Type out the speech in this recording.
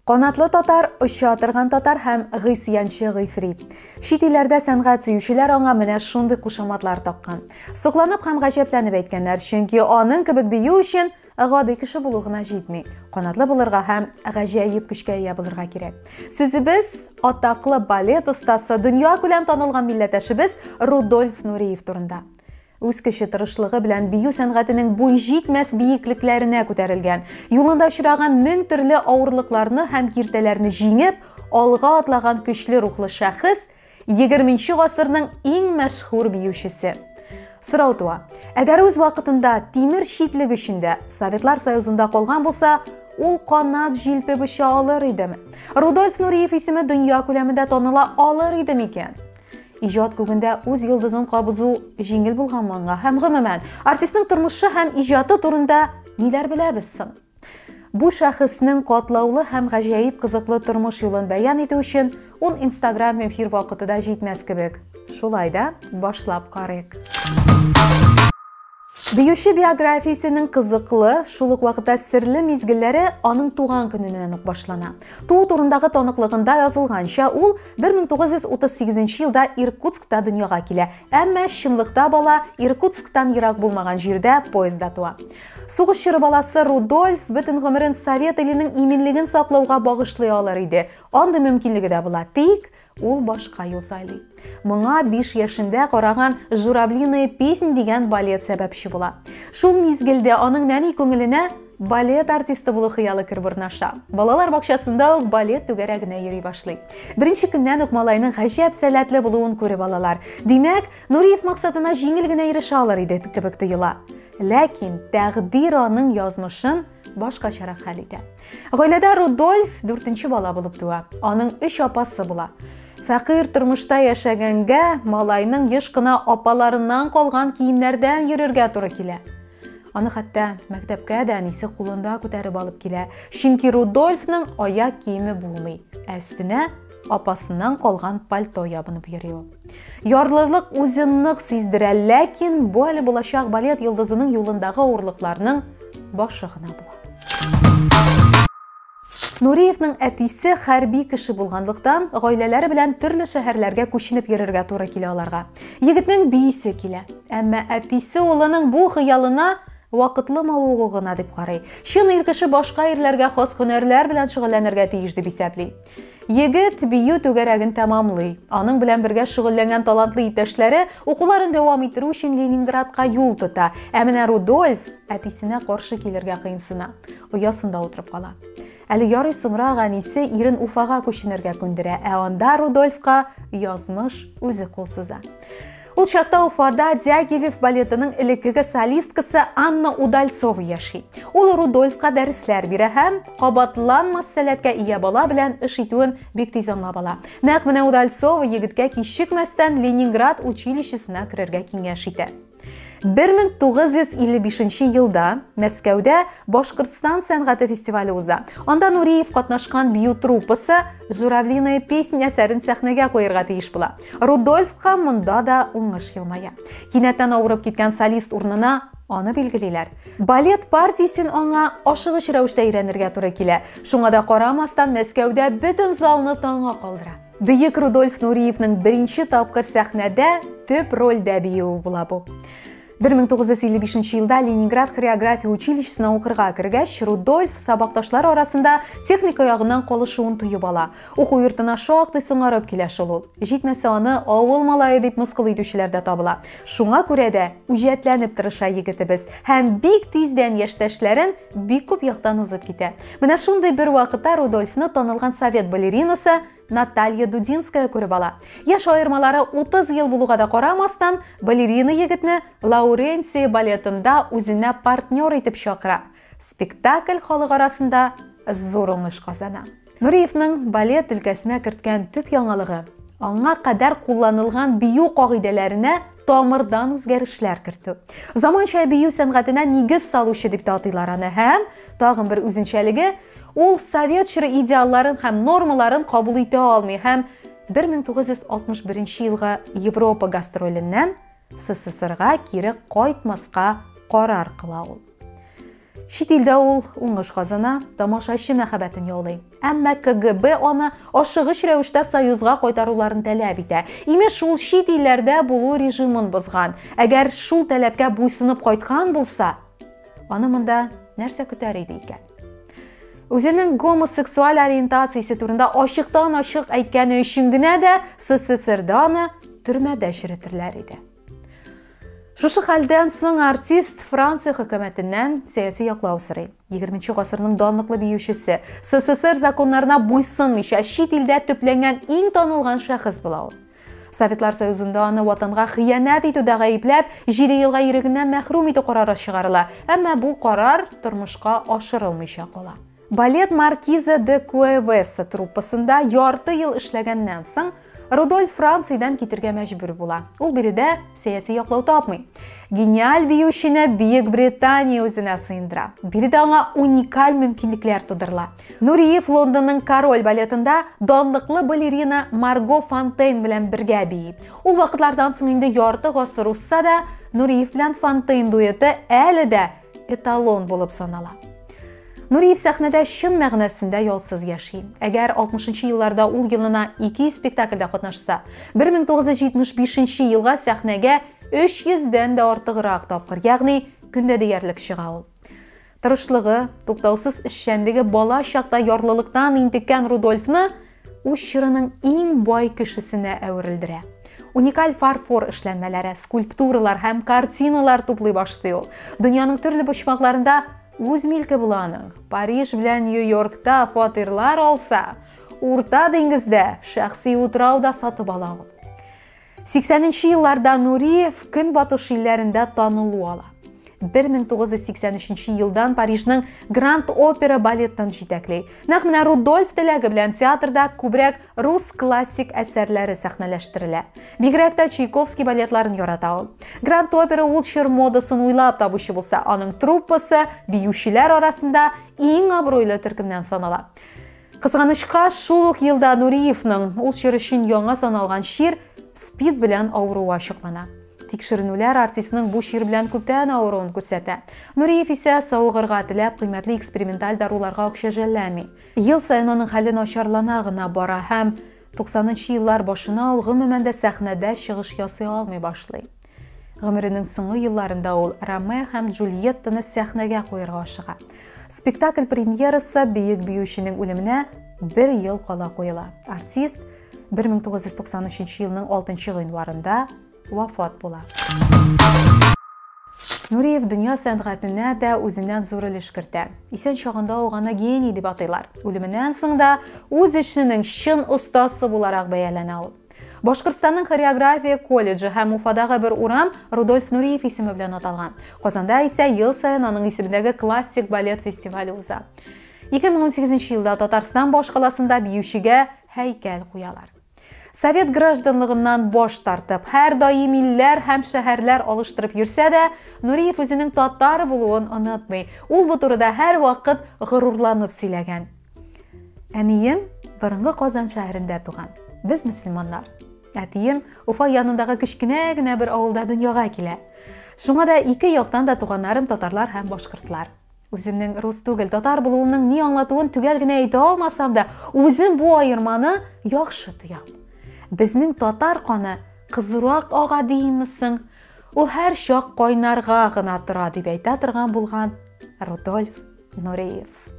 Канатлы татар, оча торган татар һәм гыйсьянчы гыйфрит. Чит илләрдә сәнгать сөючеләр аңа менә шундый кушаматлар таккан. Сокланып һәм гаҗәпләнеп әйткәннәр, чөнки аның кебек бию өчен гади кеше булу гына җитми. Канатлы булырга һәм гаҗәеп көчкә ия булырга кирәк. Сүзебез атаклы балет остасы, дөнья күләм танылган милләттәшебез Рудольф Нуриев турында. Үз көче тырышлыгы белән бию сәнгатенең буй җитмәс биеклекләренә күтәрелгән, юлында очраган мең төрле авырлыкларны һәм киртәләрне җиңеп, алга атлаган көчле рухлы шәхес, 20 гасырның иң мәшһүр биючесе. Сорау туа. Әгәр үз вакытында тимер читлек эчендә Советлар Союзында калган булса, ул канат җилпеп оча алыр идеме? Рудольф Нуриев исеме дөнья күләмендә таныла алыр иде микән? Иҗат күгендә үз йолдызын кабызу җиңел булганмы аңа? Һәм гомумән, артистның тормышы һәм иҗаты турында ниләр беләбез соң? Бу шәхеснең катлаулы һәм гаҗәеп кызыклы тормыш юлын бәян итү өчен ун Инстаграм эфир вакыты да җитмәс кебек. Шулай да башлап карыйк. Биюче биографиясенең кызыклы, шул ук вакытта серле мизгелләре аның туган көненнән үк башлана. Туу турындагы таныклыгында язылганча, ул 1938 елда Иркутскта дөньяга килә. Әмма чынлыкта бала Иркутсктан ерак булмаган җирдә поездда туа. Сугыш чоры баласы Рудольф бөтен гомерен Совет иленең иминлеген саклауга багышлый алыр иде. Андый мөмкинлеге дә була. Тик ул башка юл сайлый. Моңа 5 яшендә караган Журавлиная песнь дигән балет сәбәпче була. Шул мизгелдә аның нәни күңеленә балет артисты булу хыялы кереп урнаша. Балалар бакчасында ук балет түгәрәгенә йөри башлый. Беренче көннән үк малайның гаҗәп сәләтле булуын күреп алалар. Димәк, Нуриев максатына җиңел генә ирешә алыр иде кебек тоела. Ләкин тәкъдир аның язмышын башкачарак хәл итә. Гаиләдә Рудольф дүртенче бала булып туа. Аның өч апасы була. Фәкыйрь тормышта яшәгәнгә малайның еш кына апаларыннан калган киемнәрдән йөрергә туры килә. Аны хәтта мәктәпкә дә әнисе кулында күтәреп алып килә. Чөнки Рудольфның аяк киеме булмый, ә өстенә апасыннан калган пальто ябынып йөри ул. Ярлылык үзен нык сиздерә, ләкин бу әле булачак балет йолдызының юлындагы авырлыкларның башы гына була. Нуриевның әтисе хәрби кеше булганлыктан, гаиләләре белән төрле шәһәрләргә күченеп йөрергә туры килә аларга. Егетнең биисе килә. Әмма әтисе улының бу хыялына вакытлы мавыгу гына дип карый. Чын ир кеше башка ирләргә хас һөнәрләр белән шөгыльләнергә тиеш дип исәпли. Егет бию түгәрәген тәмамлый. Аның белән бергә шөгыльләнгән талантлы иптәшләре укуларын дәвам иттерү өчен Ленинградка юл тота. Ә менә Рудольф әтисенә каршы килергә кыенсына. Оясында утырып кала. Әле ярый соңрак әнисе ирен Уфага күченергә күндерә, ә анда Рудольфка язмыш үзе кул суза. Ул чакта Уфада Дягилев балетының элеккеге солисткасы Анна Удальцова яши. Ул Рудольфка дәресләр бирә һәм кабатланмас сәләткә ия бала белән эш итүен бик тиз аңлап ала. Нәкъ менә Удальцова егеткә кичекмәстән Ленинград училищесына керергә киңәш итә. 1955 елда Мәскәүдә Башкортстан сәнгате фестивале уза. Анда Нуриев катнашкан бию труппасы Журавлиная песня әсәрен сәхнәгә куярга тиеш була. Рудольфка монда да уңыш елмая. Кинәттән авырып киткән солист урынына аны билгелиләр. Балет партиясен аңа ашыгыч рәвештә өйрәнергә туры килә. Шуңа да карамастан Мәскәүдә бөтен залны таңга калдыра. Бөек Рудольф Нуриевның беренче тапкыр сәхнәдә төп рольдә биюе була бу. 1955 елда Ленинград хореография училищесына укырга кергәч, Рудольф сабакташлар арасында техника ягыннан калышуын тоеп ала. Уку йортына шактый соңарып килә шул ул. Җитмәсә аны авыл малае дип мыскыл итүчеләр дә табыла. Шуңа күрә дә үҗәтләнеп тырыша егетебез һәм бик тиздән яшьтәшләрен бик күп яктан узып китә. Менә шундый бер вакытта Рудольфны танылган совет балеринасы Наталья Дудинская күреп ала. Яшь аермалары 30 ел булуга да карамастан, балерина егетне Лауренция балетында үзенә партнер итеп чакыра. Спектакль халык арасында зур уңыш казана. Нуриевның балет өлкәсенә керткән төп яңалыгы аңа кадәр кулланылган бию кагыйдәләренә тамырдан үзгәрешләр кертү. Заманча бию сәнгатенә нигез салучы дип тә атыйлар аны һәм тагын бер үзенчәлеге ул совет чоры идеалларын һәм нормаларын кабул итә алмый һәм 1961 елгы Европа гастроленнән СССРга кире кайтмаска карар кыла ул. Чит илдә ул уңыш казана, тамашачы мәхәббәтен яулый. Әмма КГБ аны ашыгыч рәвештә Союзга кайтаруларын таләп итә. Имеш, ул чит илләрдә булу режимын бозган. Әгәр шул таләпкә буйсынып кайткан булса, аны монда нәрсә көтәр иде икән? Үзенең гомосексуаль ориентациясе турында ачыктан-ачык әйткәне өчен генә дә СССРда аны төрмәдә черетерләр иде. Шушы хәлдән соң артист Франция хөкүмәтеннән сәяси яклау сорый. 20 гасырның данлыклы биючесе, СССР законнарына буйсынмыйча чит илдә төпләнгән иң танылган шәхес була ул. Советлар Союзында аны ватанга хыянәт итүдә гаепләп, 7 елга ирегеннән мәхрүм итү карары чыгарыла. Әмма бу карар тормышка ашырылмыйча кала. Балет Маркиза де Куэвеса труппасында ярты ел эшләгәннән соң, Рудольф Франциядән китергә мәҗбүр була. Ул биредә сәяси яклау тапмый. Гениаль биючене Бөек Британия үзенә сыендыра. Биредә аңа уникаль мөмкинлекләр тудырыла. Нуриев Лондонның Король балетында данлыклы балерина Марго Фонтейн белән бергә бии. Ул вакытлардан соң инде ярты гасыр узса да, Нуриев белән Фонтейн дуэты әле дә эталон булып санала. Нуриев сәхнәдә чын мәгънәсендә ялсыз яши. Әгәр 60 елларда ул елына 2 спектакльдә катнашса, 1975 елга сәхнәгә 300 дән дә артыграк тапкыр, ягъни көндә диярлек чыга ул. Тырышлыгы, туктаусыз эшчәнлеге бала чакта ярлылыктан интеккән Рудольфны үз чорының иң бай кешесенә әверелдерә. Уникаль фарфор эшләнмәләре, скульптуралар һәм картиналар туплый башлый ул. Дөньяның төрле почмакларында үз милке була аның. Париж белән Нью-Йоркта фатирлар алса, Урта диңгездә шәхси утрау да сатып ала ул. 80 елларда Нуриев Көнбатыш илләрендә танылу ала. 1983 елдан Парижның Гранд Опера балетын җитәкли. Нәкъ менә Рудольф теләге белән театрда күбрәк рус классик әсәрләре сәхнәләштерелә. Бигрәк тә Чайковский балетларын ярата ул. Гранд Опера ул чор модасын уйлап табучы булса, аның труппасы биючеләр арасында иң абруйлы төркемнән санала. Кызганычка, шул ук елда Нуриевның ул чор өчен яңа саналган чир СПИД белән авыруы ачыклана. Тикшеренүләр артистның бу чир белән күптән авыруын күрсәтә. Нуриев исә савыгырга теләп кыйммәтле эксперименталь даруларга акча жәлләми. Ел саен аның хәле начарлана гына бара һәм 90 еллар башына ул гомумән дә сәхнәдә чыгыш ясый алмый башлый. Гомеренең соңгы елларында ул Ромео һәм Джульеттаны сәхнәгә куярга ашыга. Спектакль премьерасы бөек биюченең үлеменә бер ел кала куела. Артист 1993 елның 6 гыйнварында вафат була. Нуриев дөнья сәнгатенә дә үзеннән зур өлеш кертә. Исән чагында ук аны гений дип атыйлар. Үлеменнән соң да үз эшенең чын остасы буларак бәяләнә ул. Башкортстанның хореография колледжы һәм Уфадагы бер урам Рудольф Нуриев исеме белән аталган. Казанда исә ел саен аның исемендәге классик балет фестивале уза. 2018 елда Татарстан башкаласында биючегә һәйкәл куялар. Совет гражданлыгыннан баш тартып, һәр даим илләр һәм шәһәрләр алыштырып йөрсә дә, Нуриев үзенең татар булуын онытмый. Ул бу турыда һәр вакыт горурланып сөйләгән. Әнием борынгы Казан шәһәрендә туган. Без мөселманнар. Әтием Уфа янындагы кечкенә генә бер авылда дөньяга килә. Шуңа да ике яктан да туганнарым татарлар һәм башкортлар. Үземнең рус түгел, татар булуымның ни аңлатуын төгәл генә әйтә алмасам да, үзем бу аерманы яхшы тоям. Безнең татар каны кызурак ага димесең, ул һәр чак кайнарга гына тора дип әйтә торган булган Рудольф Нуриев.